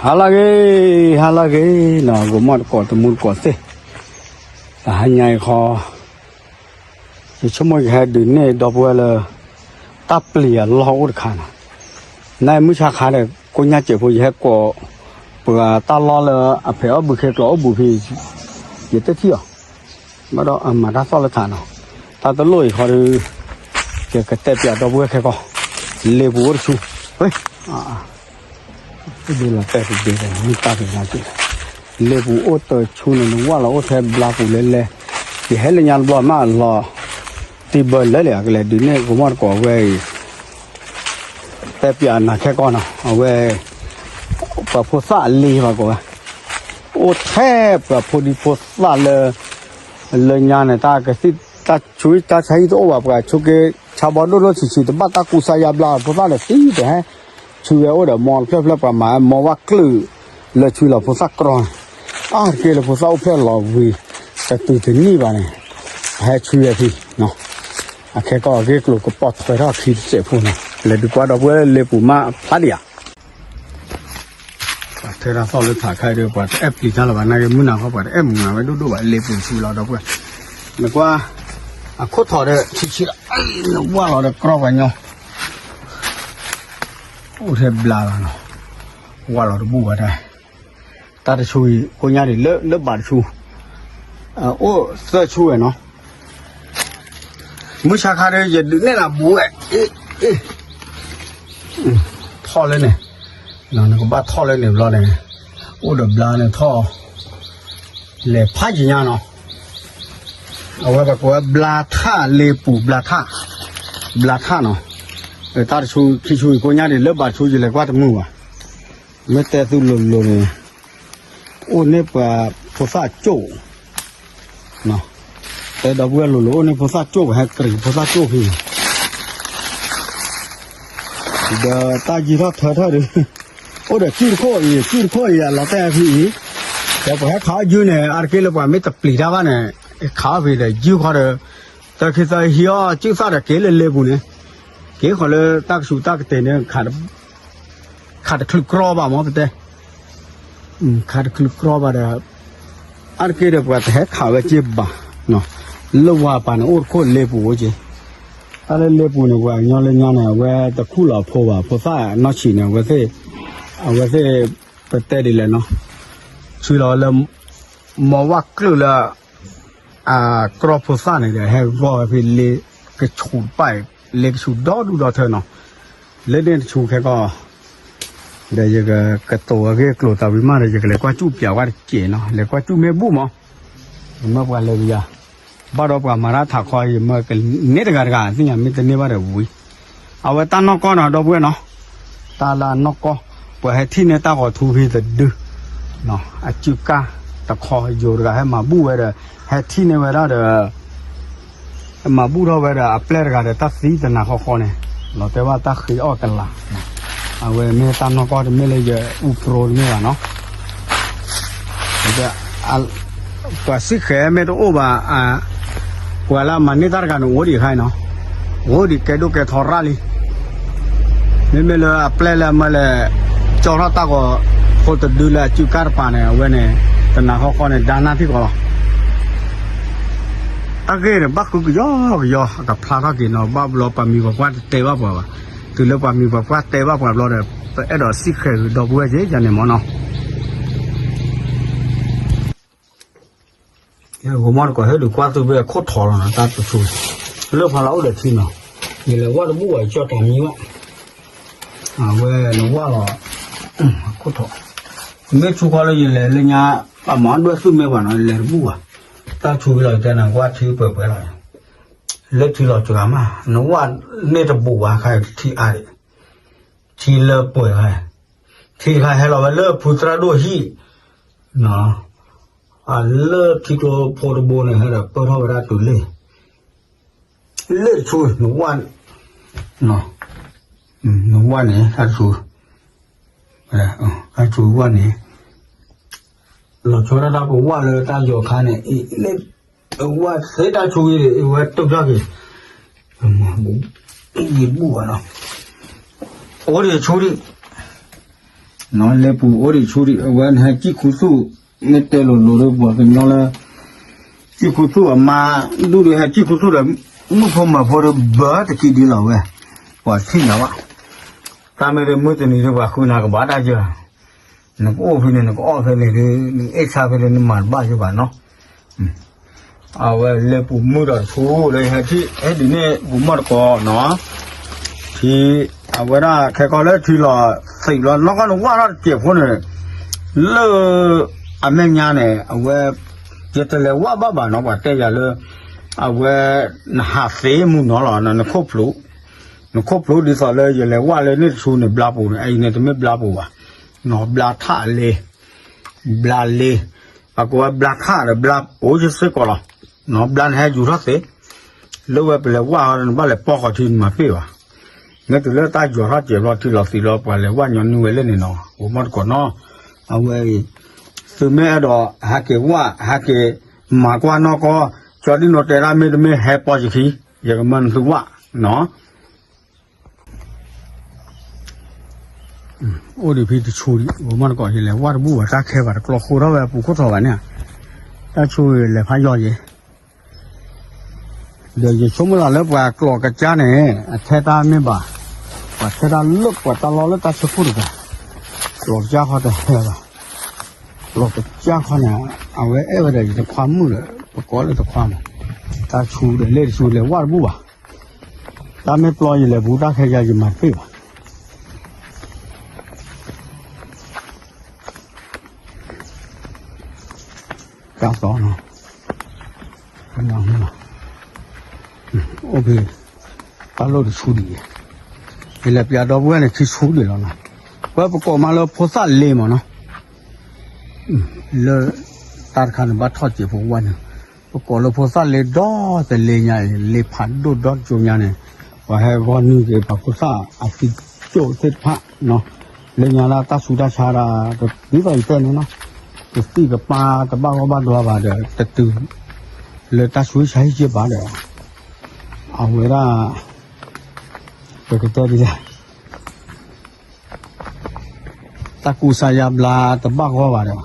ဟါလၢအဂ့ၤ, ဟါလၢအဂ့ၤနီၤ, ဂီၤမီၢ်တကိး တမူတကိးသ့ၣ်, တဟါညါအံၤဃီ ယဆိကမိၣ်ယကဟဲဒုးနဲၣ်ဒီပုၢ်ဝဲၢ်လၢ တၢ်ပျံၤအလီၢ်အိၣ်တခါနီၤ, နမုၢ်ဆါခါဒီး ကိညၢ်စဲးဖိ ယဟဲကိး ပှၤတၢ်လီၢ်လၢအဖဲအီၣ်ဘုခ့ကျိအိၣ်ဘူးဖဲ ယတထံၣ်အီၤ ဘၣ်ဒီးအမၤတၢ်သီၣ်လၢထးနီၤ, တၢ်တလိၣ်အံၤဃီဒီး ယကတဲပၠးဒီပုၢ်ဝဲၢ်ခဲကီၢ်, လ့ပူၤအိၣ်တဆူ, ဝဲ, ဒ်လီၤတဲာ်တဒ့ မုၢ်တၢ်တနၤက့, လ့ပူၤအိၣ်တဆူန့ၣ် နဝၢ်လီၤအိၣ်ထဲဘျါပူၤလဲလဲ, ယဟဲလၢညါတဘျီမးလီၤ, တံၢ်ဘၢလၢလံ အကလဲၤဒုးနဲၣ်ဂီၤမီၢ်တကိးဝဲအံၤ တဲပၠးနၤခဲကီၢ်နီၤ, အဝဲ ပှၤဖိသၣ်အလံၤဘၣ်ကိးဝဲ, အိၣ်ထဲပှၤဖိဒံဖိသၣ်လၢ လၢညါန့ၣ် တၢ်ကသံၣ်တၢ်ဆူးတၢ်ဆါဟံၣ်တအိၣ်ဘၣ်, ပှၤဆိးက့ဆါဘီဒိၣ်ဒိၣ်ဆံးဆံး တဘၣ်တၢ်ကူစါယါဘျါ ဖိသၣ်ဒီးသံတဟဲ ဆူဝဲအိၣ်ဒီး မ်တဖျၢၣ်ဖျၢၣ်ပှၤမၤ မ်ဝၣ်ကျုာ်လၢဆူလီၤဖိသၣ်ကြီန့ၣ်, အါတက့ၢ်လၢဖိသၣ်အိၣ်ဖျဲၣ်လီၤဝံၤ တတုၤတနံၣ်ဘၣ်န့ၣ် ပဟဲဆူဝဲဖံ အခဲကီၢ်အဂ့ၢ်ကျိၤကပီၤထွဲထီၣ်ခံတစဲးဖိနီၤ, လဲၤဒုးကွၢ်ဒီပုၢ်ဝဲၢ်လၢလ့ပူၤမးဖျါဒံးဧါ. ပှၤထဲတၢ်သီၣ်လၢထးခါဒီး ပှၤတအဲၣ်ပျံၤတၢ်လၢၤဘၣ် နာ်က့မုၢ်နၤခီ ပှၤတအဲၣ်မုာ်မၤဝဲဒိၣ်ဒိၣ်ဘၣ် လ့ပူၤဆူလီၤဒီပုၢ်ဝဲၢ်, နကွၢ် အခိၣ်ထီၣ်ဒီးဆံးဆံးလီၤ, နဝၢ်လီၤဒီးကြီပှၤညီ အိၣ်ထဲဘျါလီၤနီၤ, ဝၢ်လီၤတဘူၣ်ဘၣ်တၢ်, တၢ်တဆူအံၤ ကိညၢ်ဒံးလၢ လၢဘၣ်တဆူ, အိၣ်သၢဆူဝဲနီၤ, မုၢ်ဆါခါဒီး ယဒုးနဲၣ်နၤဘူးဝဲ, ထီၣ်လၢန့ၣ်, နကဘၣ်ထီၣ်လၢန့ၣ်ဘျီန့ၣ်, အိၣ်ဒီးဘျါန့ၣ်ထီၣ်, လဲၤဖးယံၤညါနီၤ, အဝဲပှၤကိးဝဲဘျါထၣ် လ့ပူၤဘျါထၣ်, ဘျါထၣ်နီၤ, တၢ်တဆူခံဆူအံၤ ကိညၢ်ဒံးလၢဘၣ်တဆူ ယလဲၤကွၢ်တမုာ်ဘၣ်, မ့ၢ်တဲသုလိၤလိၤန့ၣ် အိၣ်န့ၢ်ပှၤဖိသၣ်ကၠိၣ်, တဲဒီပုၢ်ဝဲၢ်လိၤလိၤ အိၣ်န့ၢ်ဖိသၣ်ကၠိၣ် ပှၤဟဲကရံးဖိသၣ်ကၠိၣ်ဖဲန့ၣ်, ဒီးတၢ်ယံၤထီၣ်ထၢထီၣ်ဒီး အိၣ်ဒီးစုတခိၣ်အံၤ စုတခိၣ်အံၤ အလီၤတဲာ်ဖဲအံၤ, ဒီးပှၤဟဲခးအီၣ်ယုၢ်န့ၣ် အါတက့ၢ်လၢပှၤမ့ၢ်တပျံၤတၢ်ဘၣ်န့ၣ် ခးအီၣ်ဖဲဒီးယုၢ်ခီဒီး သၢခ့သၢဟံးအီၣ်စုသၣ်ဒီးက့ၤလၢလ့ပူၤန့ၣ်, က့ၤဃီလၢတၢ်ကဆူးတၢ်ကတဲာ်န့ၣ် ခးတချုးကြီဘၣ်မ့ၢ်ပတဲ, ခးတချုးကြီဘၣ်ဒီး အါတက့ၢ်ဒီးပှၤတဟဲခးဝဲက့ၤဘၣ်, လၢဝၤပၤန့ၣ်အိၣ်တခိၣ်လ့ပူၤအိၣ်က့ၤ, တၢ်လၢလ့ပူၤန့ၣ် ပှၤညီလၢညါန့ၣ် အဝဲတခူၣ်လီၤဖိဘၣ် ဖိသၣ်နီၢ်ဆံးန့ၣ် အဝဲသ့ၣ်, အဝဲသ့ၣ် ပတဲဒ်လဲၣ်နီၤ, ဆံးလီၤလၢ မ်ဝၣ်ကျုာ်လၢ အကြီဖိသၣ်န့ၣ်ဒီး ဟဲဂီၢ်ဝဲဖဲလ့ကဆူးတပၣ်, လ့ကဆူးဒီဒူၣ်ဒီထၢနီၤ, လၢန့ၣ်တဆူခဲကီၢ်, ဒီးယကကတိၤအဂ့ၢ်အကျိၤသးဝံၤမးဒီး ယကလဲၤကွၢ်စူၣ်ပၠးဝဲတစဲးနီၤ, လဲၤကွၢ်စူၣ်မ့ၢ်ဘူၣ်မး, ယမၢပှၤလဲၤဝံၤယၤ, ဘၣ်ဒီးပှၤမၤတၢ်ထးခီအံၤ ယမၢကန့ၢ်တဂၤတဂၤသ့ၣ်ညါ မ့ၢ်တန့ၢ်ဘၣ်ဒီးဝံၤ, အဝဲတၢ်နီၢ်ကီၢ်နီၤ ဒီပုၢ်ဝဲၢ်နီၤ, တၢ်လၢအနီၢ်ကီၢ်, ပှၤဟဲထံၣ်န့ၢ်တၢ်ဂီၤထူဖဲတဒု အစုကၢ်တခီ ယိၤတဂၤဟဲမၤဘူၣ်ဝဲဒီး ဟဲထံၣ်န့ၢ်ဝဲဒၣ်ဒီး မၤဘူၣ်ထီၣ်ဝဲဒီးအပျဲၢ်တဂၤဒီးတၢ်သံတနၤဃီဃီန့ၣ်, လီၤတဲာ်ဘၣ်တၢ်ဃ့အီၣ်ကလာ်, အဝဲမ့ၢ်တၢ်နီၢ်ကီၢ်တမ့ၢ်လၢယအူပြိတမ့ၢ်ဘၣ်နီၤ ပှၤစံၣ်ဃဲၤမ့ၢ်တအိၣ်ဘၣ်, ပှၤလၢအမၤန့ၢ်တၢ်တဂၤန့ၣ် အိၣ်ဒံးခါအံၤနီၤ, အိၣ်ဒံးကဲဒိၣ်ကဲထီရၣ်လံ, မ့မ့ၢ်လၢအပျဲၢ်လၢအမၢလဲၤ ကၠီထီၣ်တၢ်ဂီၤဖိတဒုလၢအစုကၢ်တပၤန့ၣ် အဝဲန့ၣ် တနၤဃီဃီန့ၣ် ဒါနၢ်ထံၣ်ကီးလီၤ. တၢ်ဂ့ၢ်န့ၣ် ဘၣ်ဃုကယီကယီ အကဖျါထီၣ်က့ၤနီၤ, ဘၣ်ဘျီပှၤမံၤပှၤပှၢ်တတဲဘၣ်ပှၤဘၣ်, တုၤလၢပှၤမံၤပှၤပှၢ်တဲဘၣ်ပှၤဘျီဒီး ပအဲၣ်ဒိးစံၣ်ဃဲၤဂ့ၤဒီပုၢ်ဝဲၢ်က့ၤယၤန့ၣ်မ့ၢ်နီၤ. ဂီၤမီၢ်တကိးဟဲဒုးကွၢ်သုဖဲအခိၣ်ထီၣ်လီၤနီၤ, တၢ်တဆူ လၢဖးလီၤအိၣ်ဒီးထံနီၤ, ယလဲၤဝၢ်တဘူၣ်ဘၣ် ယကၠီတၢ်မံဝဲ, အဝဲနဝၢ်လီၤ အခိၣ်ထီၣ်, မ့ၢ်ဆူခီလၢယလဲၤလၢညါ အမၤဒွဲၣ်သုမ့ၢ်ဘၣ်နီၤ ယလဲၤတဘူၣ်ဘၣ်, တၢ်ဆူလီၤတဲနၤကွၢ်ထံပှဲၤပှဲၤလီၤ, လၢထံလီၤစှၤမး နဝၢ်န့ၢ်တဘူၣ်ဘၣ်ခါထံအါဒံး, ထံလၢပှဲၤခါ, ထံတခါဟဲလီၤဝဲလၢဖုသရၣ်ဒိၣ်ဟံၣ် လၢထံကျိဖိတဘိန့ၣ် ဟဲဒီးပၢၢ်ထီၣ်ဝဲဒၣ်တုၤလ့ၢ်, လ့ၢ်တဆူ နဝၢ်, နဝၢ်န့ၣ် တၢ်ဆူ, တၢ်ဆူဝၢ်န့ၣ်, လီၤဆီဒၣ်တၢ်ပဝၢ်လၢတၢ်ယီၤခါန့ၣ် အဝဲသ့ၣ်တၢ်ဆူဂ့ၤဒီး အဝဲတုာ်ထီၣ်က့ၤ, ယဘူၣ်ဘၣ်နီၤ, အိၣ်ဒံးဆူဒံး, လ့ပူၤအိၣ်ဒံးဆူဒံး အဝဲနဟဲကံၣ်ခူသူၣ် မ့ၢ်တဲလိၤလိၤဒီးပှၤကညီလၢ ကံၣ်ခူသူၣ်အမါ ဒူၣ်ဒီးဟဲကံၣ်ခူသူၣ်ဒီး မုၣ်ဖိမၢၤဖိဒီးဘၢတကံဒ်လီၤဝဲ ပှၤထံၣ်ညါဘၣ် တၢ်မ့ၢ်တမုၢ်တနံၤဒီးပှၤဃုနၤကဘၣ်တၢ်ယၢၤ နကအိၣ်ဖဲန့ၣ် နကအီၣ်ဖဲန့ၣ်ဒီး နအ့ၣ်ဆါဖဲန့ၣ် နမၤတဘၣ်ယဘၣ်နီၤ အဝဲလ့ပူၤမုၢ်ဒီးဆူလၢဟဲထံၣ် ဟဲဒ်န့ၣ် ပူၤမီၢ်တကိးနီၤ ထံ အဝဲဒၣ်ခဲကီလၢထံလီၤသံးဘျီ နီၢ်ကီၢ်နဝၣ်ထီၣ်တစဲးဖိန့ၣ် လၢ အမဲာ်ညါန့ၣ် အဝဲ ယတလဲၤဝၣ်ဘၣ်ဘၣ်နီၤ ပှၤတဲယၤလၢ အဝဲ နဟးသ့မုၢ်နီၤလီၤ နခိၣ်ဖျိ နခိၣ်ဖျိဒ်သိးလၢယလဲၤဝၣ်လၢန့ၣ်တဆူန့ၣ် ဘျါပူၤန့ၣ် အအံၤန့ၣ်တမ့ၢ်ဘျါပူၤဘၣ် နီၤ ဘျါထၣ်လ့ ဘျါလ့ ပှၤကိးဝဲဘျါထၣ်ဒီး ဘျါအိၣ်ယစ့ၢ်ကီးလီၤ နီၤ ဘျါနဟဲယူၤထီၣ်သ့ လၢဝဲပလဲၤဝၣ်အီၤ နဘၣ်လဲၤပီဃီၤထံနမၤပ့ၢ်ဘၣ် မ့ၢ်တုၤလၢတၢ်ယီၤထီၣ်စဲးဘျီထံလီၤသံးဘျီ ပှၤလဲၤဝၣ်ညီနုၢ်ဝဲလၢန့ၣ်နီၤ ပူၤမီၢ်တကိးနီၤ အဝဲအံၤ သုမ့ၢ်အဲၣ်ဒိးဟဲက့ၤဝၣ် ဟဲက့ၤမၤကွၢ်နီၢ်ကီၢ် ကၠီဒံၣ်နိတဲဒၣ်မ့ၢ်တမ့ၢ်ဟဲပီယခံ ယကမၢနသုဝၣ်နီၤ အိၣ်ဒံးဖဲတဆူဒံး ပူၤမီၢ်တကိး ယလဲၤဝၣ်တဘူၣ်ဘၣ် တၢ်ခဲဘၣ်တကျီဃိထီၣ်ဝဲအပူၤခိၣ်ထီၣ်ဘၣ်န့ၣ် တၢ်ဆူလဲၤဖးယီၤယဲ ဒီးယဆိကမိၣ်သးလၢပှၤကျိာ်ကစၢ်န့ၣ် အထဲတၢ်မ့ၢ်ဘၣ်, ပှၤထဲတၢ်လၢပှၤတၢ်လီၢ်လၢတၢ်ဆၢခိၣ်တဂၤ, ကျိာ်ကစၢ်ခီတဟဲဘၣ်, ကျိာ်ကစၢ်ခီန့ၣ် အဝဲအဲၣ်ဝဲဒီးယတခွါမုၣ်ဒီး ပကိးလၢတခွါမး, တၢ်ဆူဒီးလ့ၣ်တဆူလဲၤဝၣ်တဘူၣ်ဘၣ်, တၢ်မ့ၢ်ပျီယလဲၤဘူးတၢ်ခဲယၤယမၤတပ့ၢ်ဘၣ်. ကၢ်သီ, အိၣ်ဖဲ တၢ်လီၢ်တဆူဒံး, ယလဲၤပျးဒီပုၢ်ဝဲၢ်န့ၣ် ခံဆူဒံးလီၤနီၤ, ပဝဲပကိးမးလၢဖိသၣ်လ့မးနီၤ, လၢ တၢ်တခါန့ၣ်ဘၣ်ထီၣ်စဲးဖိဝဲန့ၣ်, ပကိးလၢဖိသၣ်လ့ဒီတလ့ညါအံၤ လ့ဖးဒိၣ်ဒီတကၠိညါန့ၣ်, ပှၤဟဲဂီၢ်နုာ်က့ၤပှၤဖိသၣ်အသံကၠိၣ်သ့ၣ်တဖၣ်နီၤ, လၢညါလၢတၢ်ဆူးတၢ်ဆါဒၣ် ဒ်သိးယတဲန့ၣ်နီၤ, တသံၣ်ကပၢ်တဘၣ်ဂီၢ်ဘၣ်ဒွါဘၣ်ဒီး တတုၤ လၢတၢ်ဆူးဆါဟံၣ်က့ၤဘၣ်ဒီး အဝဲဒၣ် ပကတဲဒ်လဲၣ် တၢ်ကူစါယါဘျါတဘၣ်ဂီၢ်ဘၣ်ဒီး,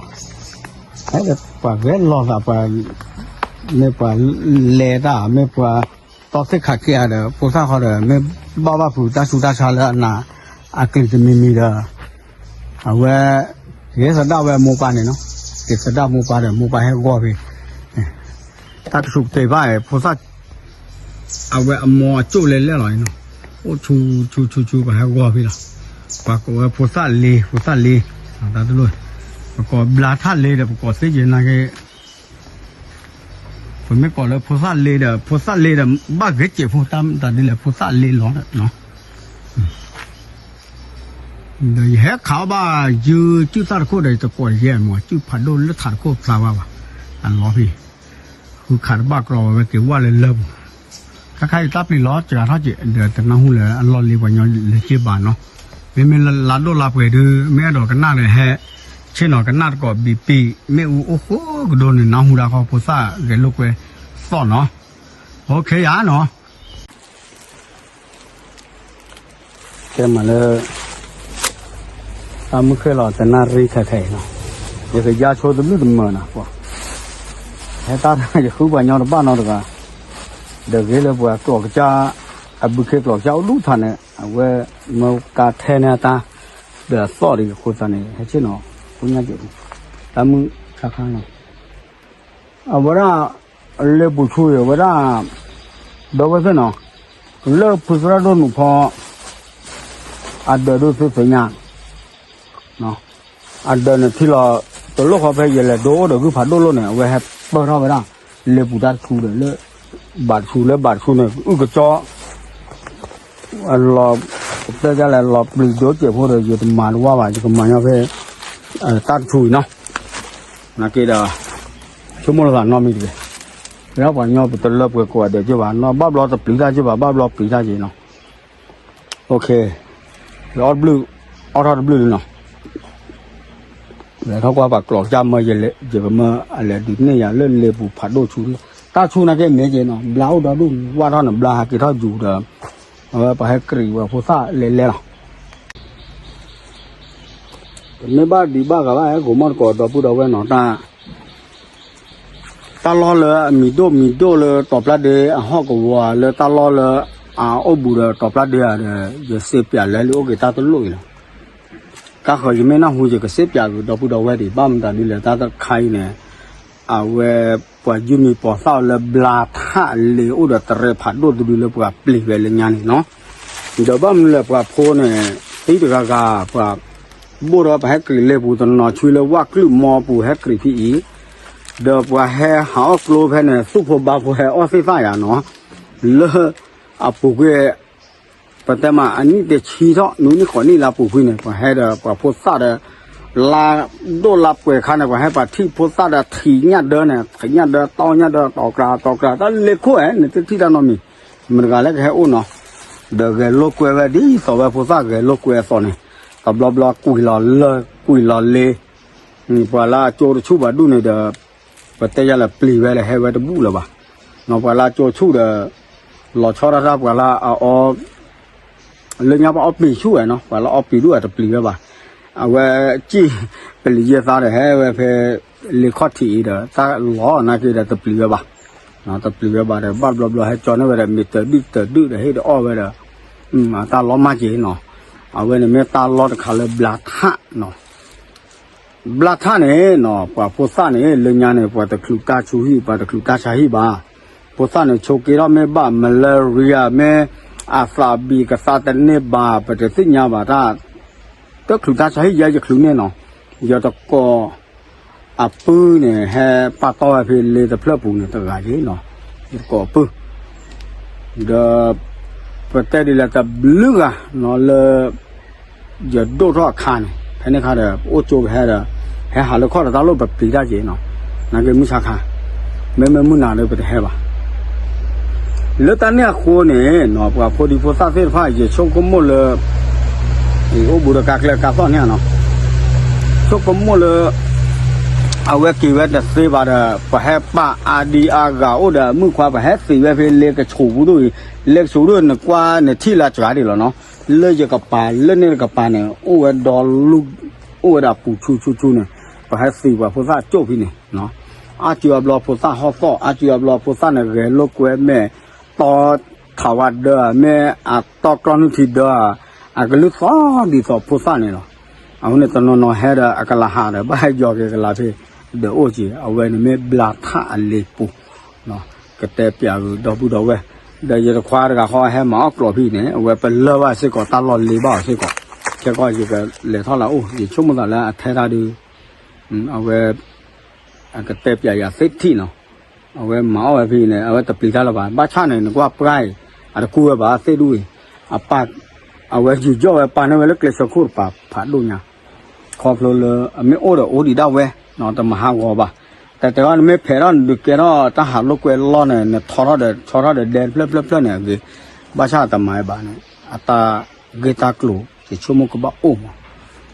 ပှၤဂဲၤလီၤသးပှၤ, မ့ၢ်ပှၤလဲၤတၢ် မ့ၢ်ပှၤတီသ့ၣ်ခးက့ၤဧါဒီး ဖိသၣ်ဃီဒီး မ့ၢ်ဘၣ်ဘၣ်ဖုးတၢ်ဆူးတၢ်ဆါလၢအနး အကျံၤတမံၤမံၤဒီး, အဝဲ က့ၤသဒၣ်ဝဲမိၢ်ပၢ်န့ၣ်နီၤ, က့ၤသဒၣ်မိၢ်ပၢ်ဒီး မိၢ်ပၢ်ဟဲဂီၢ်ဖဲ တၢ်တဆူးကတ့ၤဘၣ် ဖိသၣ် အဝဲအမိၢ်အကၠိၣ်လဲၤလဲၣ်လီၤနီၤ, အိၣ်ဆူဆူဆူဆူ ပှၤဟဲဂီၢ်ဖဲလီၤ, ပှၤကိးဝဲဖိသၣ်လ့ ဖိသၣ်လ့, တၢ်တလိၣ်, ပကိးဘျါထၣ်လ့ဒီး ပကိးသ့ၣ်ယဲနာ်က့, ပမ့ၢ်ကိးလၢဖိသၣ်လ့ဒီး ဖိသၣ်လ့ဒီး ဘၣ်ဂ့ၤစဲးဖိ တၢ်မတၤဒ်လဲၣ် ဖိသၣ်လ့လီၤဒီး ဒီးယဟဲခးအီၣ်ဘၣ် ယုၢ်စုၣ်သၣ်တခိၣ်ဒီး ယတကိးယဲၢ်မး စုၣ်ဖးဒိၣ်လၢထးတခိၣ်ဖျါဘၣ်ဘၣ်, အလီၤဖဲ ဃုခးတဘၣ်ကြီဝဲ က့ၤဝဲလၢလၢပူၤ, ခါခါအံၤတၢ်ပျံၤလီၤစှၤထီၣ်က့ၤ ဒီးတနၢ်ဟူလၢအလီၢ်လံပှၤညီလဲၤက့ၤဘၣ်နီၤ, မ့မ့ၢ်လၢလါဒိၣ်လါပှဲၤဒုး မ့ၢ်အဲၣ်ဒိးကနၣ်ဒီးဟဲ ဆ့ၣ်နီၤကနၣ်တကိး ဘံးပံး မ့ၣ်အူအိၣ်ဃိကဒိန့ၣ် နၢ်ဟူဒၣ်ခီ ဖိသၣ်ဂဲၤလိာ်ကွဲသီၣ်နီၤ, အိၣ်ခ့ယါနီၤ ကဲမးလၢ တၢ်မုၢ်ခဲလီၤတနၣ်ရံၣ်ခဲခဲအံၤနီၤ, ယကယါဆိတဘျုးတမၢၤနီၤ, ဟဲတၢ်ယဃုပှၤညီတဘၣ်နီတဂၤ, ဒီးဂ့ၤလၢပှၤကျိာ်ကစၢ် အဘုခ့ကျိာ်ကစၢ်အိၣ်ဒူၣ်ထါန့ၣ် အဝဲမၢကါထဲန့ၢ်အတၢ် ဒီးအသီၣ်ဒံးအဃိသတးန့ၣ် ဟဲဆ့ၣ်နီၤ ဖိညၣ်ကၠိ တၢ်မုၢ်ဆါခါနီၤ အဝဲဒၣ် လ့ပူၤဆူအံၤ အဝဲဒၣ် ဒီပုၢ်ဝဲၢ်သ့ၣ်နီၤ, လၢဖုသရၣ်ဒိၣ်နုာ်ဖီ အဒၢးဒိၣ်သုသ့ၣ်ညါ, အဒၢးန့ၣ်ထံလီၤ တလိၣ်ဃီဖဲယလဲၤဒိအိၣ်ဒီးဂုၢ်ဖးဒိၣ်လိၣ်န့ၣ် အဝဲဟဲပၢၢ်ထီၣ်ဝဲဒၣ် လ့ပူၤတၢ်တဆူဒီးလၢ ဘၣ်တဆူလၢဘၣ်တဆူန့ၣ် အုၣ်ကကၠီ အလီၤ ပတဲဒ်လဲၣ် လီၤပျံၤဒိၣ်စဲးဖိဒီး ယတမၤတဝၢ်ဘၣ် ယကမၤညီဖဲ တၢ်တဆူအံၤနီၤ, နာ်က့ဒီး ဆိကမိၣ်လီၤသးနီတမံၤတဂ့ၤ, ဖဲပှၤကညီပတလၢပှဲၤကိးဂၤဒဲးက့ဘၣ်နီၤ, ဘၣ်ဘျီတပျံၤတၢ်က့ဘၣ် ဘၣ်ဘျီပျံၤတၢ်က့နီၤ, အိၣ်ခ့, ယအီၣ်တဘျုး အီၣ်ထီၣ်တဘျုးလံနီၤ လဲၤထီၣ်ကွၢ်ပှၤကျိာ်ကစၢ်မၢယလဲၤ ယကမၢအလဲၤဒုးနဲၣ်ယၤလၢလ့ပူၤဖးဒိၣ်ဆူ, တၢ်ဆူနာ်က့မ့ၢ်က့နီၤ ဘျါအိၣ်ဒီဒူၣ်ဝၢ်ထီၣ်န့ၣ် ဘျါဟးက့ၤထီၣ်ယူၤဒီး အဝဲပှၤဟဲကရံးဝဲဖိသၣ်လဲၤလဲၤလီၤ. တမ့ၢ်ဘၣ်ဒံးဘၣ်ဂၤဘၣ် ဟဲကိးမီၢ်တကိး ဒီပုၢ်ဒီဝဲၢ်နီၤ, တၢ် တၢ်လီၢ်လၢအမံၤဒိၣ်မံၤဒိၣ်လၢတီၤပျၢ်ဒ့အဟီၣ်ကဝီၤ လၢတၢ်လီၢ်လၢအအိၣ်ဘူးဒီးတီၤပျၢ်ဒ့ဧါဒီး ယစ့ပၠးလဲၤလံအိၣ်က့ၤတၢ်တလိၣ်အံၤလီၤ. ကါဃီၤယမ့ၢ်နၢ်ဟူယကစ့ပၠးက့ၤ ဒီပုၢ်ဒီဝဲၢ်ဒံး ဘၣ်မတၤဒ်လဲၣ် တၢ်တခါအံၤန့ၣ် အဝဲ ပှၤယုၢ်မံၤပိာ်သၣ်အီၤလၢဘျါထၣ်လ့ၤအိၣ်ဒီးတရဲဖးဒိၣ်တဒုလၢပှၤပျံၤဝဲလၢညါန့ၣ်နီၤ, ဒီးဘၣ်မနုၤလဲၣ်ပှၤဖိန့ၣ် သံတဂၤဂၤ ပှၤ ဘိၣ်ဒီးပဟဲကရံးလ့ၤပူၤတနီၤဆူလၢဝၣ်ကလုာ်မီပူၤဟဲကရံးဖဲအံၤ, ဒီးပှၤဟဲဟးအီၣ်ကျိဖဲန့ၣ် သူၣ်ဖိဘါဖိဟဲအီၣ်သ့ၣ်သၣ်ယၤနီၤ, လၢ အပူၤကွံာ် ပတဲမးအနံၣ်တဆံထီၣ် နွံနံၣ်ဃိးနံၣ်လၢအပူၤကွံာ်န့ၣ် ပှၤဟဲဒီးပှၤဖိသၣ်ဒီး လါဒိၣ်လါပှဲၤခါန့ၣ် ပှၤဟဲပှၤထံၣ်ဖိသၣ်ဒီးထံးညၣ်ဒၢန့ၣ် ထံးညၣ်ဒၢတီညၣ်ဒၢတီၤကြၤတီၤကြၤ တၢ်လ့ခိၣ်ဧဲ နတထံၣ်တၢ်နီတမံၤ, မတၤတဂၤလၢကဟဲအိၣ်နီၤ, ဒီးဂဲၤလိာ်ကွဲဝဲဒ်သိးဝဲဖိသၣ်ဂဲၤလိာ်ကွဲအသိးန့ၣ်, တဘျီဘျီကွံာ်လီၤလၢကွံာ်လီၤလ့ ပှၤလၢအကၠိတဆူၣ်ဘၣ်ဒူၣ်န့ၣ်ဒီး ပတဲယၤလၢပျံၤဝဲလၢဟဲဝဲတဘူၣ်လၢၤဘၣ်, နီၤပှၤလၢအကၠိဆူၣ်ဒီး လီၤဆီဒၣ်တၢ်ပှၤလၢအအီ လၢညါပှၤအီပံာ်ဆူၣ်ဝဲနီၤ ပှၤလၢအီပံာ်ဒူၣ်အတပျံၤဝဲဘၣ်, အဝဲစံၣ် ပလံၤယဲၢ်သါဒီးဟဲဝဲဖဲ လ့ခီၣ်ထံးအံၤဒီး တၢ်လီၤနာ်က့ဒီးတပျံၤဝဲဘၣ်, တပျံၤဝဲဘၣ်ဒီး ဘၣ်ဘျီဘျီဟဲကၠီန့ၢ်ဝဲဒီး မ့ၢ်တၢ်ဒုၣ်တၢ်ဒုၣ်ဒီးဟ့ၣ်ဒီးအီၣ်ဝဲဒီး အတၢ်လီၤမၢ်က့ၤနီၤ, အဝဲန့ၣ်မ့ၢ်တၢ်လီၢ်တခါလၢဘျါထၣ်နီၤ ဘျါထၣ်န့ၣ်နီၤ ပှၤဖိသၣ်န့ၣ် လၢညါန့ၣ် ပှၤတချုးတၢ်ဆူးဟံၣ် ပှၤတချုးတၢ်ဆါဟံၣ်ဘၣ်, ဖိသၣ်န့ၣ် ဆိးက့ထီၣ်မ့ၢ်ဘၣ် malaria မ့ၢ် အသးဘံၣ်ကသါတန့ၢ်ဘၣ် ပတသ့ၣ်ညါဘၣ်တၢ်, တချုးတၢ်ဆါဟံၣ်ယဲယချုးန့ၢ်နီၤ, ယတကိး အပုၢ်န့ၣ် ဟဲပာ်တီၢ်ဝဲဖဲလ့တဖျၢၣ်ပူၤန့ၣ်တဂၤယ့ၣ်နီၤ, ယတကိးအပုၢ် ဒီး ပတဲဒ်လဲၣ်တဘျုးဂၤနီၤလၢ ယဒိၣ်ထီၣ်အခါန့ၣ် ဖဲန့ၣ်ခါဒီး ပအိၣ်ကၠိပဟဲဒီး ဟဲဟးလၢခီၣ်ဒီးတၢ်လိၣ်ပပျံၤတၢ်က့ၤနီၤ, နာ်က့မုၢ်ဆါခါ မ့မ့ၢ်မုၢ်နၤဒီးပတဟဲဘၣ် လၢတၢ်န့ၣ်အဃိန့ၣ်နီၤ ပှၤဖိဒံဖိသၣ်သ့ၣ်တဖၣ် ယဆိကမိၣ်လၢ အိၣ်ဘူးဒီးကါကျဲကါသီၣ်န့ၣ်နီၤ, ဆိကမိၣ်လၢ အဝဲက့ၤဝဲတသ့ဘၣ်ဒီး ပှၤဟဲပာ်အါဒံအါဂၤအိၣ်ဒီးမုၣ်ခွါ ပှၤဟဲသံးဝဲဖဲလ့ကဆူးပူၤဒိၣ်အံၤ, လ့ကဆူးဒိၣ်နကွၢ်နထံၣ်လၢစှၤဒံးလီၤနီၤ, လၢယကပၤလၢန့ၣ်တကပၤန့ၣ် အိၣ်ဝဲဒီလူ အိၣ်ဝဲဒၣ်ပူၤဆူဆူဆူန့ၣ်, ပှၤဟဲသံးပှၤဖိသၣ်ကၠိၣ်ဖဲန့ၣ်, အါစုအဘျီဖိသၣ်ဟီၣ်သီၣ် အါစုအဘျီဖိသၣ်န့ၣ်ဂဲၤလိာ်ကွဲမ့ၢ် တီထးဝါဒၢ မ့ၢ်အတီကျီနုၢ်ထံဒၢ အကလုၢ်သီၣ်ဒ်သိးဖိသၣ်န့ၣ်လီၤ, အဃိန့ၣ်တနီၤနီၤဟဲဒီးအကလၤဟးဒီး ဘၣ်ဟဲယီၤက့ၤကလၤဖဲ ဒီးအိၣ်က့ၤ အဝဲန့ၣ်မ့ၢ်ဘျါထၣ်အလ့ပူၤ ကတဲပျးဂုာ်ဒီပုၢ်ဒီဝဲၢ်, ဒီးယတခွါတဂၤဃီဟဲမၤအီၣ်ကျိာ်ဖဲန့ၣ် အဝဲပလၢၢ်ဘၣ်စ့ၢ်ကီး တၢ်လီၢ်လ့ဘၣ်အီၤစ့ၢ်ကီး, ခဲကီၢ်ယကလဲၤထီၣ်လၢအိၣ် ယဆိကမိၣ်သးလၢအထဲတၢ်ဒုး အဝဲ အကတဲပျးယၤသ့ထံၣ်နီၤ, အဝဲမၤအီၣ်ဝဲဖဲန့ၣ် အဝဲတပျံၤတၢ်လၢၤဘၣ်, ဘၣ်ဆၣ်န့ၣ် နကွၢ်ပှၢ်အံၤ အတကူဝဲဘၣ်သ့ၣ်ဒူၣ်အံၤ, အပၢ် အဝဲယူၤယီၣ်ဝဲပာ်န့ၢ်ဝဲလၢကျဲဆၢခိၣ်တပၤဖးဒိၣ်ညါ ခီဖျိလၢအမ့ၢ်အိၣ်ဒီးအိၣ်ဒံးဒၣ်ဝဲ, တမၤဟးဂီၤဘၣ်, တတဲဘၣ်နမ့ၢ်ဖဲးထီၣ်နဒုးကဲထီၣ်တၢ်ဟးလိာ်ကွဲလီၢ်န့ၣ် နထီထီၣ်ဒီး ဆီထီၣ်ဒီးဒဲတဖျၢၣ်ဖျၢၣ်ဖျၢၣ်န့ၣ်အဂ့ၤ, ဘၣ်ဆၣ်တမၤဝဲဘၣ်န့ၣ် အတၢ်ဂ့ၢ်တၢ်ကျိၤ ယဆိကမိၣ်ကဘၣ်အိၣ်မး,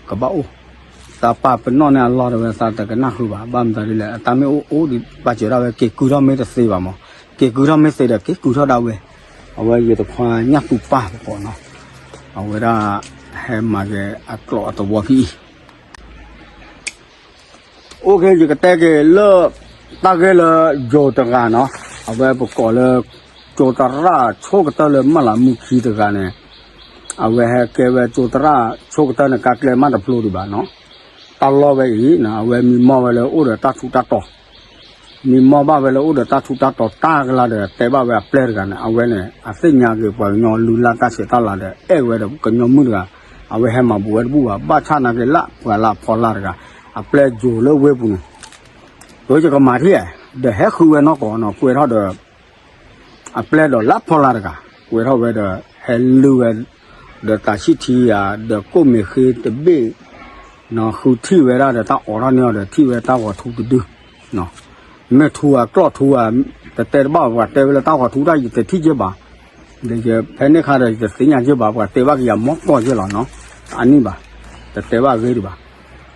ကဘၣ်အိၣ်, သးပာ်ပနီၣ်န့ၢ်အလီၢ်တဝဲသးတကနၣ်ဃုာ်ဘၣ်, ဘၣ်မတၤဒ်လဲၣ် အတၢ်မ့ၢ်အိၣ်အိၣ်ဒံးဘၣ်စၢၤဒၣ်ဝဲ က့ၤကုၢ်ထီၣ်မ့ၢ်တသ့ဘၣ်မး, က့ၤကုၢ်ထီၣ်မ့ၢ်သ့ဒီးက့ၤကုၢ်ထီၣ်ဒၣ်ဝဲ, အဝဲယတခွါညၣ်သူပၢ်ပကိးနီၤ, အဝဲဒၣ် ဟဲမၤက့ၤအကျိာ်အသဝီဖဲအံၤ အိၣ်ခ့ ယကတဲက့ၤလၢ တၢ်ဂ့ၢ်လၢယိၤတဂၤနီၤ, အဝဲပကိးလၢ ကၠိသရၣ်ဆိကတၢၢ်လၢမၢလၤမုၢ်ခံတဂၤန့ၣ်, အဝဲဟဲကဲဝဲကၠိသရၣ်ဆိကတၢၢ်န့ၣ် ကါကျဲမးတဖျိဒံးဘၣ်နီၤ, တၢ်လီၢ်ဝဲအံၤ အဝဲမံမီၢ်ဝဲလၢအိၣ်ဒီးတၢ်ထူးတၢ်တီၤ မံမီၢ်ဘၣ်ဝဲလၢအိၣ်ဒီးတၢ်ထူးတၢ်တီၤတၢ်ကလါဒီး တဲဘၣ်ဝဲအပျဲၢ်တဂၤန့ၣ် အဝဲန့ၣ် အသ့ၣ်ညါက့ၤပှၤကညီလုၢ်လၢ်တၢ်ဆဲးတၢ်လၤဒီး အဲၣ်ဝဲဒီးကညီမုၣ်တဂၤ, အဝဲဟဲမၤဘူးဝဲတဘူၣ်ဘၣ်, ဘၣ်ဆၣ်နာ်က့ၤလၢပှၤလၢအဖီလာ်တဂၤ အပျဲၢ်ယိၤလၢဝ့ၢ်ပူၤန့ၣ်, ဝဲယကမၤထံၣ်ဧါ, ဒီးဟဲဃုဝဲနီၢ်ကီၢ်နီၤ ကွဲထီၣ်ဒီး အပျဲၢ်ဒီးလၢဖီလာ်တဂၤ ကွဲထီၣ်ဝဲဒီး ဟဲလုၢ်ဝဲ ဒီးတၢ်ဆံၣ်ထံဧါ ဒီးကိၣ်မ့ၢ်ဃ့တဘ့ၣ် ဃုထံၣ်ဝဲဒၣ်ဒီးတၢ်အိးထီၣ်န့ၢ်အီၤဒီး ထံၣ်ဝဲတၢ်ဂီၤထူတဒု, မ့ၢ်ထူဧါကျီၣ်ထူဧါ, တတဲတဘၣ် ပှၤတဲဝဲလၢတၢ်ဂီၤထူတၢ်ယတထံၣ်က့ဘၣ်, ဒီးယဖဲန့ၣ်ခါဒီး ယတသ့ၣ်ညါက့ဘၣ် ပှၤတဲဘၣ်က့ၤယၤမီၢ်ကီၢ်က့လီၤနီၤ, အနံၣ်ဘၣ်, တတဲဘၣ်ဂ့ၤဒံးဘၣ်,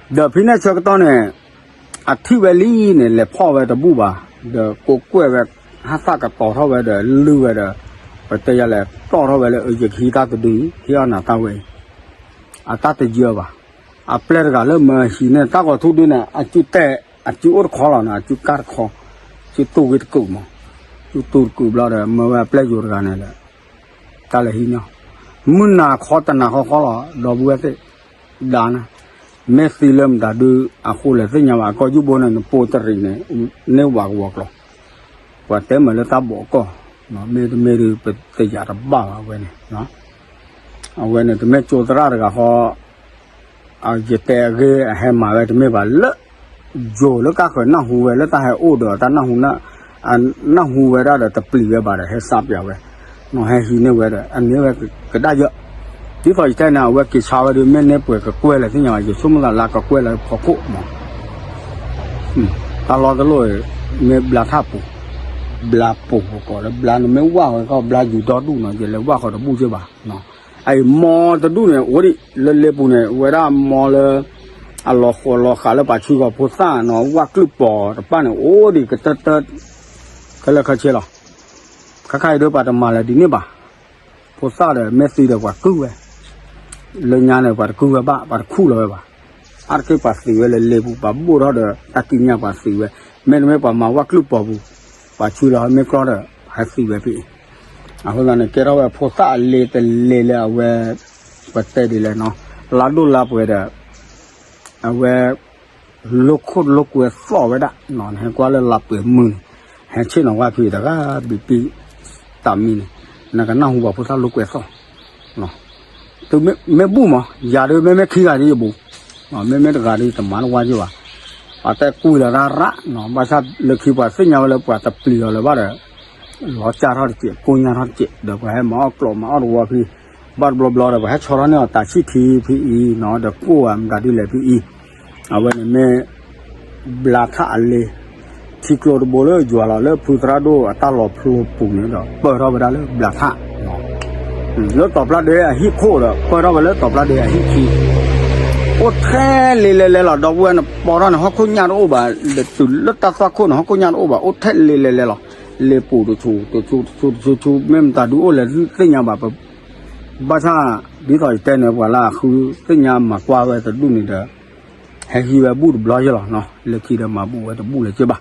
ဒီးဖဲန့ၣ်ဆၢကတီၢ်န့ၣ် အထံၣ်ဝဲလံန့ၣ် လဲၤဖီၣ်ဝဲတဘူၣ်ဘၣ်, ဒီးကိးကွဲၢ်ဝဲ ဟးသၣ်ကတီၤထီၣ်ဝဲဒီးလုၢ်ဝဲဒီး ပတဲယၤလဲၣ် တီၣ်ထီၣ်ဝဲလၢ အၢ ယကဟံးတၢ်တဒုအံၤ ဟ့ၣ်အီၣ်နၤတၢ်ဝဲအံၤ, အတၢ်တယၢဘၣ်, အပျဲၢ်တဂၤလၢမၢဟံးန့ၢ်တၢ်ဂီၤထူဒုန့ၣ် အစုတဲ, အစုအိၣ်တခီလီၤနီၤ, အစုကၢ်တခီ, စုတူၢ်ဂ့ၤတကုာ်မး, စုတူၢ်တကုာ်ဘျီဒီး မၢဝဲအပျဲၢ်ယိၤတဂၤန့ၣ်ဒီး တၢ်လဲၤဟံးန့ၢ်အီၤ, မုၢ်နၤခီတနၤဃီဃီလီၤ ဒီပုၢ်ဝဲၢ်သ့ၣ်, ဒါနၤ, မ့ၢ်သံလၢမတၤဒုအဃိလဲၣ်သ့ၣ်ညါဘၣ်, အကီၢ်ယူၢ်ဘိန့ၣ် နပိာ်တရံးန့ၣ် န့ၢ်ဝးကဝီၤကျိာ်, ပှၤတဲမ့ၢ်လၢတၢ်ဘိးကီၢ်, မ့တမ့ၢ်ဒုး ပတယာ်တဘၣ်ဘၣ်အဝဲန့ၣ်, အဝဲန့ၣ် တမ့ၢ်ကၠိသရၣ်တဂၤဃီ ယတဲအဂ့ၢ်အဟဲမၤဝဲတမ့ၢ်ဘၣ်လၢ ယိၤလၢကၢ်ဃၢၤနၢ်ဟူဝဲလၢတၢ်ဟဲအိၣ်ဒီးတၢ်နၢ်ဟူ, နၢ်ဟူဝဲဒၣ်ဒီးတပျံၤဝဲဘၣ်ဒီး ဟဲစးပၠးဝဲ, နီၤဟဲဟံးန့ၢ်ဝဲဒီး အန့ၢ်ဝဲကဒါယၢ်, ဒ်သိးယတဲန့ၣ် အဝဲက့ၤဆါဝဲဒီး မ့ၢ်န့ၢ်ပှဲၤကကွဲၢ်လဲၣ်သ့ၣ်ညါဘၣ်, ယဆိကမိၣ်သးလၢကကွဲၢ်လၢဖီခိၣ်မး, တၢ်လီၢ်တလိၣ် မ့ၢ်ဘျါထၣ်ပူၤ, ဘျါပူၤပကိးလၢဘျါန့ၣ် မ့ၢ်ဝၣ်ဝဲကီၢ်ဘျါယူၤဒီဒူၣ်နီၤ, ယလဲၤဝၣ်ဃီၤတဘူၣ်က့ဘၣ် အအံၤမီတဒူၣ်န့ၣ် အိၣ်ဒံးလၢလ့ပူၤန့ၣ် ဝဲဒၣ်မီလၢ အလီၤဃိးလီၤဃာ်လၢပှၤဆှံဂီၤဖိသၣ်နီၤ ဝၣ်ကျုၢ်ပီၤတပၣ်န့ၣ် အိၣ်ဒံးကတၢၢ်တၢၢ် ခဲလၢာ်ခဲဆ့လီၤ. ခါခါအံၤဒုးပှၤတမၤလၢၤဒ်န့ၣ်ဘၣ်. ဖိသၣ်ဒီးမ့ၢ်သံဒီးပှၤကုၢ်ဝဲ, လၢညါန့ၣ် ပှၤတကုၢ်ဝဲဘၣ် ပှၤတခူၣ်လီၤဝဲဘၣ်. အါတက့ၢ်ပှၤသံဝဲလၢလ့ပူၤ ပှၤဘိၣ်ထီၣ်ဒီးတၢ်ကံးညာ်ပှၤသံဝဲ, မ့တမ့ၢ်ပှၤမၤဝၣ်ကျုၢ်ပီၤပူၤ ပှၤဆှံလီၤမ့ၢ်ကျီဒီး ဟဲသံဝဲဖဲအံၤ. အဃိသတးန့ၣ် ကဲထီၣ်ဝဲဖိသၣ်အလ့တလ့လၢအဝဲ ပတဲဒ်လဲၣ်နီၤ, လါဒိၣ်လါပှဲၤဒီး အဝဲ လိာ်ခိၣ်လိာ်ကွဲသီၣ်ဝဲဒၣ်, နဟဲကွၢ်လၢလါပှဲၤမုၢ်န့ၣ် ဟဲဆ့ၣ်နီၤဝၣ်ဖံးတဂၤဘံပံၢ်တၢ်မံန့ၣ် နကနၢ်ဟူပှၤဖိသၣ်လိာ်ကွဲသီၣ် မ့ၢ်ဘူၣ်မး ယၤဒုးမ့မ့ၢ်ခံဂၤဒ်ယဘူၣ်, မ့မ့ၢ်တဂၤဒ်တမၤတဝါယ့ၢ်ဘၣ်. အတဲကွံာ်လီၤတၢ်ရၣ်, ဘၣ်ဆၣ်လၢခံပှၤသ့ၣ်ညါဝဲလၢပှၤတပျံၤအီၤလၢၤဘၣ်ဒီး လီၤကၢ်ထီၣ်တစဲး ကိညၢ်ထီၣ်တစဲး ဒီးပှၤဟဲမၤအီၣ်ကျိာ်မၤအီၣ်တဝီဖံး ဘၣ်တဘျီဘျီဒီး ပှၤဟဲဆီထီၣ်န့ၢ်အီၤတၢ်ဆံၣ်ထံဖံးအံၤနီၤ ဒီးကိၢ်ဝဲမတၤဒ်လဲၣ်ဖံးအံၤ, အဝဲန့ၣ်မ့ၢ် ဘျါထၣ်အလ့ ထံကျိတဘိလၢယွၤလီၤလၢဖုသရၣ်ဒိၣ်အတၢ်လီၤဖျိပူၤန့ၣ်ဒီး ပၢၢ်ထီၣ်ဝဲဒၣ်လၢဘျါထၣ်, လၢတီၤပျၢ်ဒဲအဟံၣ်ခိၣ်ဒီး ပၢၢ်ထီၣ်ဝဲလၢတီၤပျၢ်ဒဲအဟံၣ်ခံ, အိၣ်ထဲလ့လဲၤလဲၤလီၤ ဒီပုၢ်ဝဲၢ်န့ၣ် ပီထီၣ်န့ၣ် ဟီၣ်ခိၣ်ညၣ်တအိၣ်ဘၣ်, ဒီးတုၤလၢတၢ်သွၣ်ခိၣ်န့ၣ် ဟီၣ်ခိၣ်ညၣ်တအိၣ်ဘၣ် အိၣ်ထဲလ့လဲၤလဲၤလီၤ, လ့ပူၤတဆူ တဆူ တဆူ တဆူ တဆူ မ့ၢ်မတၤဒုးအိၣ်လဲၣ်သ့ၣ်ညါဘၣ် ဘၣ်ဆၣ် ဒ်သိးယတဲန့ၣ်ပှၤလၢအဃုသ့ၣ်ညါမၤကွၢ်ဝဲတဒူၣ်န့ၣ်ဒီး ဟဲဟံးဝဲဘူၣ်တဘျီယဲလီၤ, လၢခံဒီးမၤဘူၣ်ဝဲတဘူၣ်လၢၤက့ဘၣ်.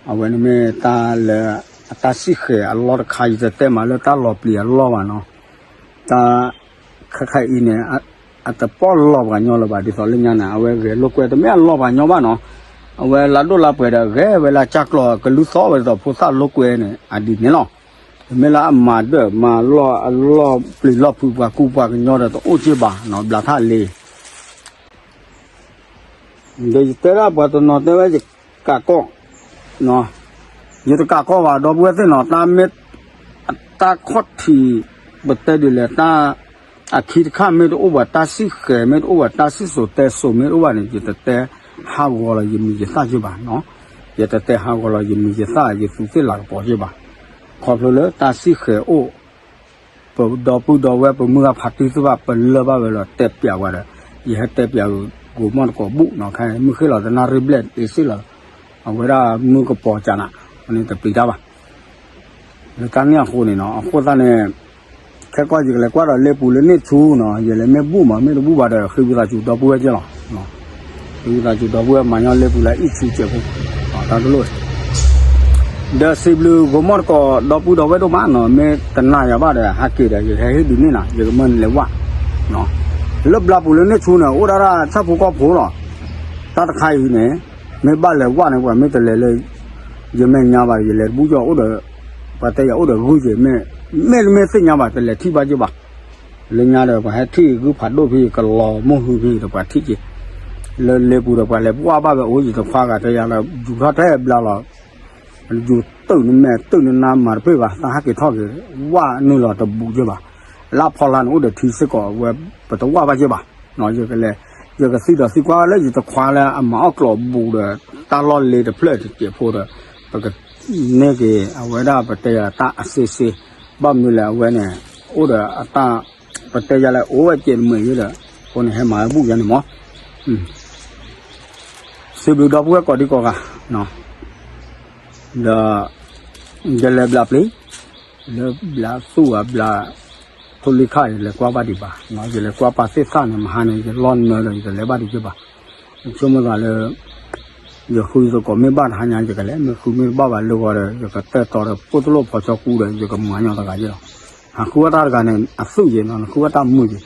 အဝဲန့ၣ်မ့ၢ်တၢ်လၢ အတၢ်စံၣ်ဃဲၤအလီၢ်တခါ ယတတဲမးလၢတၢ်လီၤပျံၤအလီၢ်ဘၣ်နီၤ, တၢ် ခဲခါအံၤန့ၣ် အတပီၣ်လီၤပှၤညီလၢၤဘၣ် ဒ်သိးလၢညါန့ၣ် အဝဲဂဲၤလိာ်ကွဲတမ့ၢ်အလီၢ်ပှၤညီဘၣ်နီၤ, အဝဲလါဒိၣ်လါပှဲၤဒီးဂဲၤဝဲလၢကၢ်ကျီၤ ကလူၢ်သီဝဲဒ်သိးဖိသၣ်လိာ်ကွဲန့ၣ် အဒ်န့ၣ်လီၤ. တမ့ၢ်လၢအမၤဒၢၣ်မၤလီၢ်အလီၢ်ပျံၤလီၢ်ဖုးပှၤကူပှၤကညီဒီးတအိၣ်က့ဘၣ်နီၤ ဘျးထၣ်လ့ ဒီးယတဲဒၣ်ပှၤတနီၤတဲဝဲယကးကီၢ်, ယတကးကီၢ်ဘၣ် ဒီပုၢ်ဝဲၢ်သ့ၣ်နီၤ တၢ်မ့ၢ် တၢ်ခီၣ်ထံး ပတဲဒ်လဲၣ် တၢ်အခံတခါမ့ၢ်တအိၣ်ဘၣ် တၢ်စံၣ်ဃဲၤမ့ၢ်တအိၣ်ဘၣ် တၢ်စံၣ်စိၤတဲစိၤမ့ၢ်တအိၣ်ဘၣ်န့ၣ် ယတတဲဟးဂီၤလီၤယမံၤယသၣ်က့ဘၣ်နီၤ, ယတတဲဟးဂီၤလီၤယမံၤယသၣ် ယသူးသ့ၣ်လၤကပီၤက့ဘၣ်, ခီဖျိလၢတၢ်စံၣ်ဃဲၤအိၣ် ပဒီပုၢ်ဒီဝဲၢ်ပမုၢ်ဂၤဖးတံၢ်သ့ၣ်တဖၣ် ပလၢၢ်ဘၣ်ဝဲလီၤတဲပၠးဝဲဒီး ယဟဲတဲပၠးဂိၤမီၣ်တကိးဘူၣ်နီၤ ခဲမုၢ်ဃ့ၢ်လီၤတနၣ်ရံၣ်ဘျဲၣ်တ့စ့ၢ်လီၤ, အဝဲဒၣ်မုၢ်ကပီၤကနး န့ၣ်တပျံၤတၢ်ဘၣ်, လၢတၢ်န့ၣ်အဃိန့ၣ်နီၤ အဃိသတးန့ၣ် ခဲကီၢ်ယကလဲၤကွၢ်ဒီးလ့ပူၤလၢန့ၣ်ဆူနီၤ ယလဲၤမ့ၢ်ဘူၣ်မး မ့ၢ်တဘူၣ်ဘၣ်ဒီး ဃ့ဝံသးစူၤဒီပုၢ်ဝဲၢ်က့လီၤ. ဃ့ဝံသးစူၤဒီပုၢ်ဝဲၢ်မၤညီလ့ပူၤလၢအံၣ်ဆူကဲးဖိ တၢ်တလိၣ် ဒီးစံးဘျုးဂိၤမီၣ်တကိး ဒီပုၢ်ဒီဝဲၢ်ဒိၣ်မးနီၤ မ့ၢ်တနာ်ယၤဘၣ်ဒီး ဟးက့ၤဒီး ယကဟဲဟ့ၣ်ဒုးန့ၢ်နၤ ယကမၢနလဲၤဝၣ်, လၢဘျါပူၤလၢန့ၣ်ဆူန့ၣ် အိၣ်ဒၣ်ဒၣ်ဆၣ်ဖိကီၢ်ဖိလီၤ. တၢ်တခါအံၤန့ၣ် မ့ၢ်ဘၣ်လဲၤဝၣ်န့ၣ် ပှၤမ့ၢ်တလဲၤလၢ ယမဲာ်ညါဘၣ် ယလဲၤတဘူၣ်ကၠီၣ်အိၣ်ဒီး ပှၤတဲယၤအိၣ်ဒီးဂုၢ်က့ၤ မ့ၢ် မ့ၢ်တမ့ၢ်သ့ၣ်ညါဘၣ် တလဲၤထံၣ်ဘၣ်က့ၤဘၣ် လၢညါဒီး ပှၤဟဲထံၣ်ဂုၢ်ဖးဒိၣ်ဖဲ ကလီၤမိၢ်ဟုဖဲဒီး ပှၤထံၣ်က့ၤ လၢလ့ပူၤဒီး ပှၤလဲၤဝၣ်ဘၣ်ဝဲအိၣ် ယတခွါဂၤတဲယၤလၢ ယူၤထီၣ်ထဲဘျါလီၤ ယူၤတုာ်နမဲာ်တုာ်နနါမၤတပ့ၢ်ဘၣ် တၢ်ဟးက့ၤထီၣ်က့ၤ ဝၣ်နုာ်လီၤတဘူးက့ၤဘၣ် လၢဖီလာ်န့ၣ်အိၣ်ဒီးထံစ့ၢ်ကီးဝဲ ပတဝၣ်ဘၣ်က့ၤဘၣ် ယကလဲၤ ယကသံဒီးသံကွၢ်လၢယတခွါလၢအမၤအီၣ်ကျိာ်ဘူးဒီး တၢ်လီၢ်လ့တဖျၢၣ်တစဲးဖိဒီး ပက န့ၢ်က့ၤ အဝဲဒၣ်ပတဲယၤတၢ်အစ့စ့ ဘၣ်မနုၤလဲၣ် အဝဲန့ၣ် အိၣ်ဒီးအတၢ် ပတဲယၤလၢအိၣ်ဝဲစဲးတမှဲၤယဲဒီး အဃိန့ၣ် ဟဲမၤဝဲဘူၣ်ယဲန့ၣ်မး စံးဘျုးဒီပုၢ်ဝဲၢ်ကိးဒံကိးဂၤ ဒီး ယလဲၤဘျးပျ့ၤ လၢဘျးသူၣ်အဘျး ထိၣ်လ့ခၣ် ယလဲၤကွၢ်ဘၣ်ဒံးဘၣ်, ယလဲၤကွၢ်ပာ်သ့ၣ်သၣ်န့ၣ် မဟါန့ၣ် ယလီၢ်နၢဒီး ယတလဲၤဘၣ်ဒံးက့ၤဘၣ်. ယဆိကမိၣ်သးလၢ ယဃုသကိးမ့ၢ်ဘၣ်တဟါညါ ယကလဲၤ, မ့ၢ်ဃုမ့ၢ်တဘၣ်ဘၣ်လၢဂီၤဒီး ယကတဲာ်တီၤဒီး ပိၣ်တလိၣ်ဖီၣ်ဆီကူဒီး ယကမၤညီတဂၤယ့ၣ်လီၤ. ဟးဃုဝဲတၢ်တဂၤန့ၣ် အသူၣ်ယ့ၣ်နီၤ, နဃုဝဲတၢ်မုာ်ယ့ၣ်,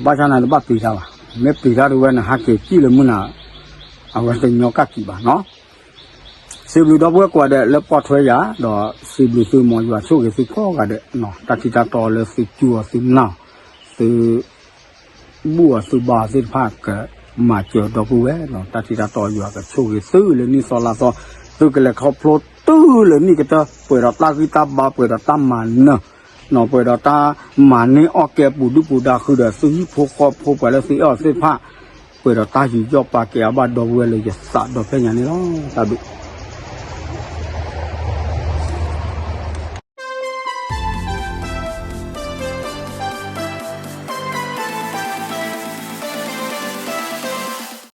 ဘၣ်ဆၣ်န့ၣ် တဘၣ်ပျံၤတၢ်ဘၣ်. မ့ၢ်ပျံၤတၢ်တဝဲန့ၣ် ဟးက့ၤစံၣ်လၢမုၢ်နၤ, အဝဲတညီကၣ်ကံးဘၣ်နီၤ. စံးဘျုးဒီပုၢ်ဝဲၢ်ကိးဂၤဒဲးလၢပိာ်ထွဲယၤ, ဒီးစံးဘျုးသုမ်ယွၤဆိၣ်ဂ့ၤသုကိးဂၤဒဲး, တၢ်ထံၣ်တၢ်တီလၢသုစူၤအီၤသုနၢ်အီၤ, သု ဘူၣ်အီၤသုဘါအီၤသ့ၣ်တဖၣ်ကမၤစၢၤဒီပုၢ်ဝဲၢ်နီၤ, တၢ်ထံၣ်တၢ်တီယွၤကဆိၣ်ဂ့ၤသုလၢနံၣ်သီလါသီ, သုကလဲၤခီဖျိတုၤလၢနံၣ်ကတၢၢ်, ပှဲၤဒီးတၢ်ဂံၢ်တၢ်ဘါ, ပှဲၤဒီးတၢ်မၤနၢၤ, နီၤ, ပှဲၤဒီးတၢ်မၤန့ၢ်အီၣ်ကဲပူၤဒုၣ်ပူၤဒါဃုာ်ဒီး သုဟံၣ်ဖိဃီဖိပှၤလၢသုအဲၣ်အီၤသ့ၣ်တဖၣ်, ပှဲၤဒီးတၢ်ယူးယီၣ်ပာ်ကဲအီၤဘၣ်ဒီပုၢ်ဝဲၢ်လၢယသးဒီဖျၢၣ်ညါန့ၣ်လီၤ. တၢ်ဘျုး